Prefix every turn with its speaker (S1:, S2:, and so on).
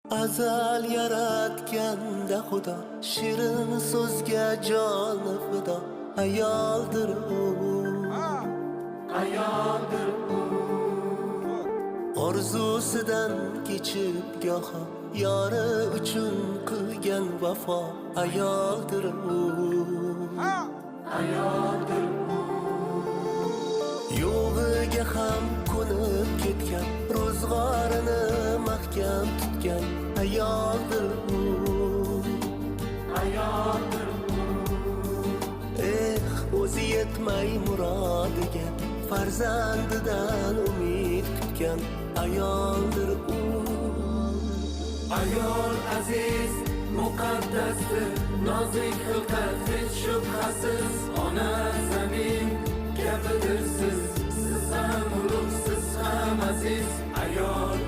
S1: Azal yaratganda Xudo shirin so'zga joni fido ayoldir u, ayoldir u. Orzusidan kechib goho yori uchun qilgan vafo ayoldir u, ayoldir u. Yo'g'iga ham ko'nib ketgan, ro'zg'orini mahkam tutgan ayoldir u, ayoldir u. Eh, o'zi yetmay murodiga, farzandidan umid kutgan ayoldir u.
S2: Ayol aziz, muqaddasdir, nozik xilqat, hech shubhasiz. Ona zamin kabidirsiz, siz ham ulug', siz ham aziz. Ayol